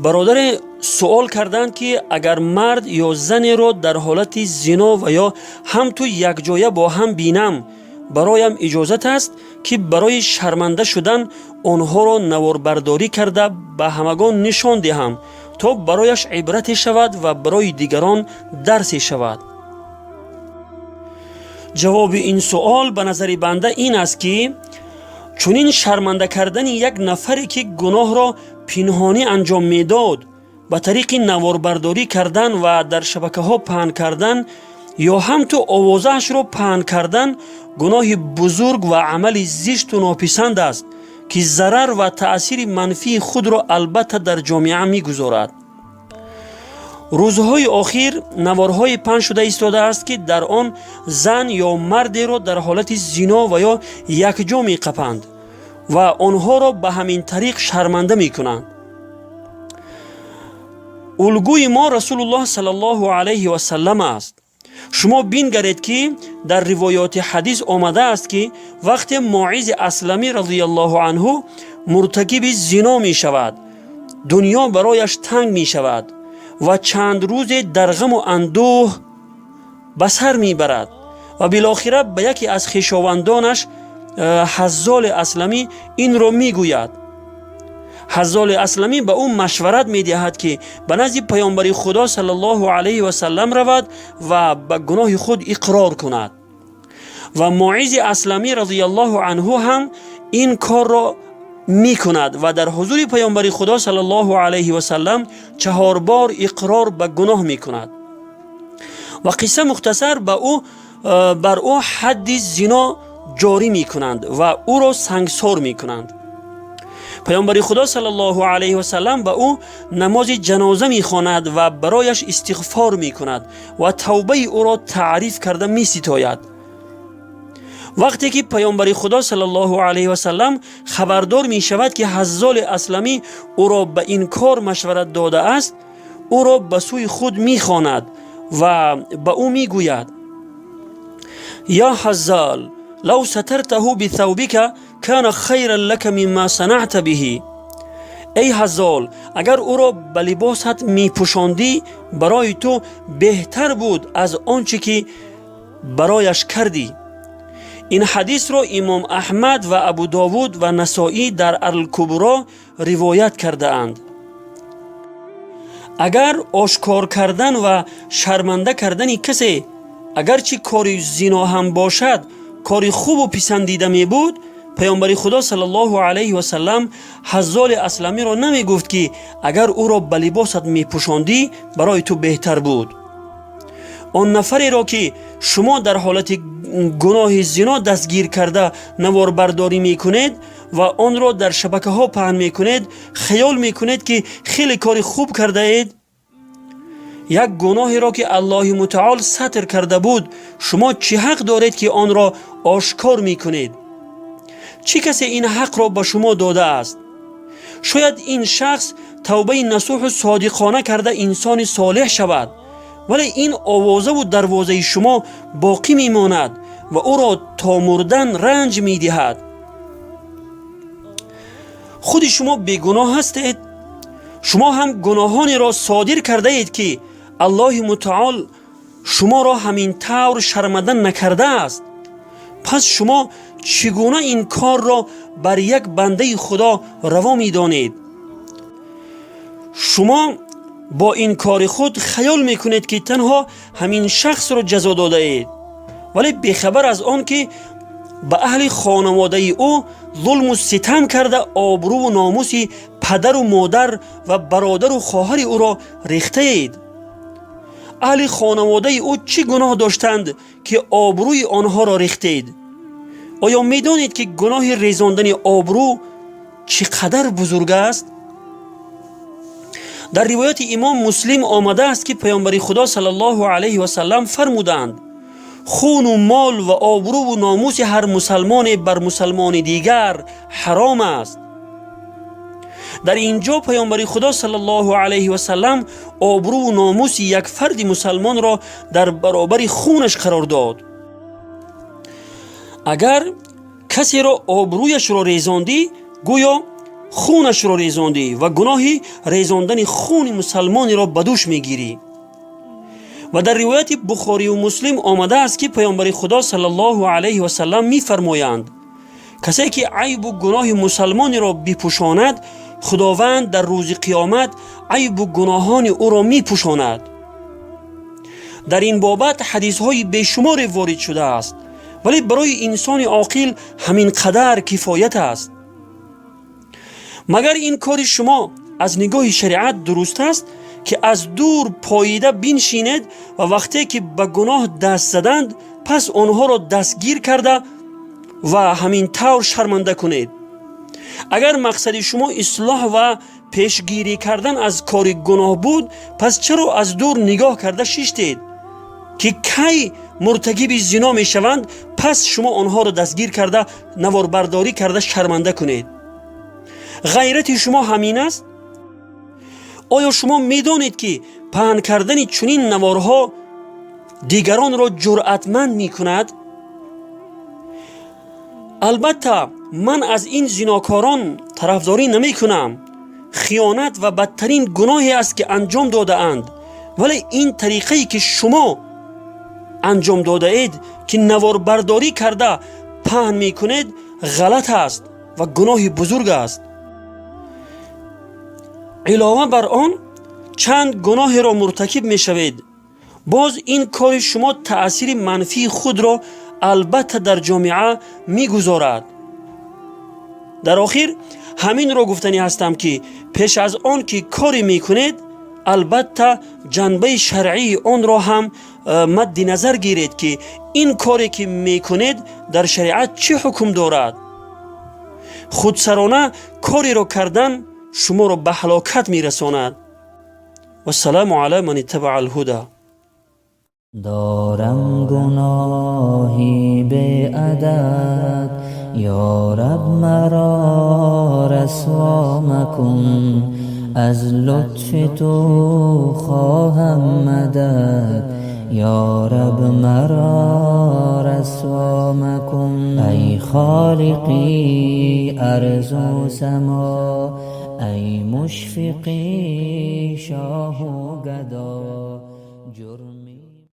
Бародаре суол карданд, ки агар мард ё занеро дар ҳолати зино ва ё ҳамту якҷоя бо ҳам бинам, бароям иҷозат аст, ки барои шарманда шудан онҳоро наворбардорӣ карда, ба ҳамагон нишон диҳам, то барояш ибрате шавад ва барои дигарон дарсе шавад? Ҷавоби ин суол ба назари банда ин аст, ки чунин шарманда кардани як нафаре, ки гуноҳро пинҳонӣ анҷом медод, ба тариқи наворбардорӣ кардан ва дар шабакаҳо паҳн кардан ё ҳамту овозаашро паҳн кардан, гуноҳи бузург ва амали зишту нописанд аст, ки зарар ва таъсири манфии худро албатта дар ҷомеа мегузорад. Рӯзҳои охир наворҳое паҳн шуда истодааст, ки дар он зан ё мардеро дар ҳолати зино ва ё якҷо меқапанд ва онҳоро ба ҳамин тариқ шарманда мекунанд. Улгӯи мо Расулуллоҳ саллаллоҳу алайҳи васаллам аст. Шумо бингаред, ки дар ривоёти ҳадис омадааст, ки вақте Моизи Асламӣ разияллоҳу анҳу муртакиби зино мешавад, дунё барояш танг мешавад ва чанд рӯзе дар ғаму андӯҳ ба сар мебарад ва билохира ба яке аз хешовандонаш Ҳаззоли Асламӣ инро мегӯяд. Ҳаззоли Асламӣ ба ӯ машварат медиҳад, ки ба назди Паёмбари Худо саллаллоҳу алайҳи васаллам равад ва ба гуноҳи худ иқрор кунад. Ва Моизи Асламӣ разияллоҳу анҳу ҳам ин корро мекунад ва дар ҳузури Паёмбари Худо саллаллоҳу алайҳи васаллам чаҳор бор иқрор ба гуноҳ мекунад. Ва қисса мухтасар, ба ӯ бар ӯ ҳадди зино ҷорӣ мекунанд ва ӯро сангсор мекунанд. Паёмбари Худо саллаллоҳу алайҳи васаллам ба ӯ намози ҷаноза мехонад ва барояш истиғфор мекунад ва тавбаи ӯро таъриф карда меситояд. Вақте ки Паёмбари Худо саллаллоҳу алайҳи васаллам хабардор мешавад, ки Ҳаззоли Асламӣ ӯро ба ин кор машварат додааст, ӯро ба сӯи худ мехонад ва ба ӯ мегӯяд: «Я Ҳаззал, лав сатартаҳу бисавбика кана хайран лака мимма санаъта биҳи». Эй Ҳаззол, агар ӯро ба либосат мепӯшондӣ, барои ту беҳтар буд аз он чӣ ки барояш кардӣ. Ин ҳадисро имом Аҳмад ва Абу Довуд ва Насоӣ дар Алкубро ривоят кардаанд. Агар ошкор кардан ва шарманда кардани касе, агарчи кори зино ҳам бошад, кори хубу писандида мебуд, Паёмбари Худо саллаллоҳу алайҳи васаллам Ҳаззоли Асламиро намегуфт, ки агар ӯро ба либосат мепӯшондӣ, барои ту беҳтар буд. Он нафареро, ки шумо дар ҳолати гуноҳи зино дастгир карда, наворбардорӣ мекунед ва онро дар шабакаҳо паҳн мекунед, хаёл мекунед, ки хеле кори хуб кардаед. Як гуноҳеро, ки Аллоҳи Мутаол сатр карда буд, шумо чӣ ҳақ доред, ки онро ошкор мекунед? Чӣ касе ин ҳақро ба шумо додааст? Шояд ин шахс тавбаи насӯҳу содиқона карда, инсони солеҳ шавад, вале ин овозаву дарвозаи шумо боқӣ мемонад ва ӯро то мурдан ранҷ медиҳад. Худи шумо бегуноҳ ҳастед? Шумо ҳам гуноҳонеро содир кардаед, ки Аллоҳи Мутаол шуморо ҳамин тавр шарманда накардааст. Пас шумо чӣ гуна ин корро бар як бандаи Худо раво медонед? Шумо бо ин кори худ хаёл мекунед, ки танҳо ҳамин шахсро ҷазо додаед, вале бехабар аз он ки ба аҳли хонаводаи ӯ зулму ситам карда, обрӯву номуси падару модар ва бародару хоҳари ӯро рехтаед. Аҳли хонаводаи ӯ чӣ гуноҳ доштанд, ки обрӯи онҳоро рехтед? Оё медонед, ки гуноҳи резондани обрӯ чӣ қадар бузург аст? Дар ривояти имом Муслим омадааст, ки Паёмбари Худо саллаллоҳу алайҳи васаллам фармуданд: «Хуну мол ва обрӯву номуси ҳар мусалмоне бар мусалмони дигар ҳаром аст». Дар ин ҷо Паёмбари Худо саллаллоҳу алайҳи васаллам обрӯву номуси як фарди мусалмонро дар баробари хунаш қарор дод. Агар касеро обрӯяшро резондӣ, гӯё Хунашро резондӣ ва гуноҳи резондани хуни мусалмонеро ба дӯш мегирӣ. Ва дар ривояти Бухорию Муслим омадааст, ки Паёмбари Худо саллаллоҳу алайҳи васаллам мефармоянд: «Касе ки айбу гуноҳи мусалмонеро бипӯшонад, Худованд дар рӯзи қиёмат айбу гуноҳони ӯро мепӯшонад». Дар ин бобат ҳадисҳои бешуморе ворид шудааст, вале барои инсони оқил ҳамин қадар кифоят аст. Магар ин кори шумо аз нигоҳи шариат дуруст аст, ки аз дур поида биншинед ва вақте ки ба гуноҳ даст заданд, пас онҳоро дастгир карда ва ҳамин тавр шарманда кунед? Агар мақсади шумо ислоҳ ва пешгирӣ кардан аз кори гуноҳ буд, пас чаро аз дур нигоҳ карда шиштед, ки кай муртакиби зино мешаванд, пас шумо онҳоро дастгир карда, наворбардорӣ карда шарманда кунед? Ғайрати шумо ҳамин аст? Оё шумо медонед, ки паҳн кардани чунин наворҳо дигаронро ҷуръатманд мекунад? Албатта, ман аз ин зинокорон тарафдорӣ намекунам. Хиёнат ва бадтарин гуноҳе аст, ки анҷом додаанд, вале ин тариқае, ки шумо анҷом додаед, ки наворбардорӣ карда паҳн мекунед, ғалат аст ва гуноҳи бузург аст. Илова бар он, чанд гуноҳеро муртакиб мешавед. Боз ин кори шумо таъсири манфии худро албатта дар ҷомеа мегузорад. Дар охир ҳаминро гуфтанӣ ҳастам, ки пеш аз он ки коре мекунед, албатта ҷанбаи шаръии онро ҳам мадди назар гиред, ки ин коре, ки мекунед, дар шариат чӣ ҳукм дорад. Худсарона кореро кардан шуморо ба ҳалокат мерасонад. Вассалому ала ман иттабаа алҳуда. Дорам гуноҳи беадад, ё Раб, маро расво макун. Аз лутфи ту хоҳам мадад, ё Раб, маро расво макун. Ай Холиқи арзу само, ай мушфиқи шоҳу гадо, ҷурми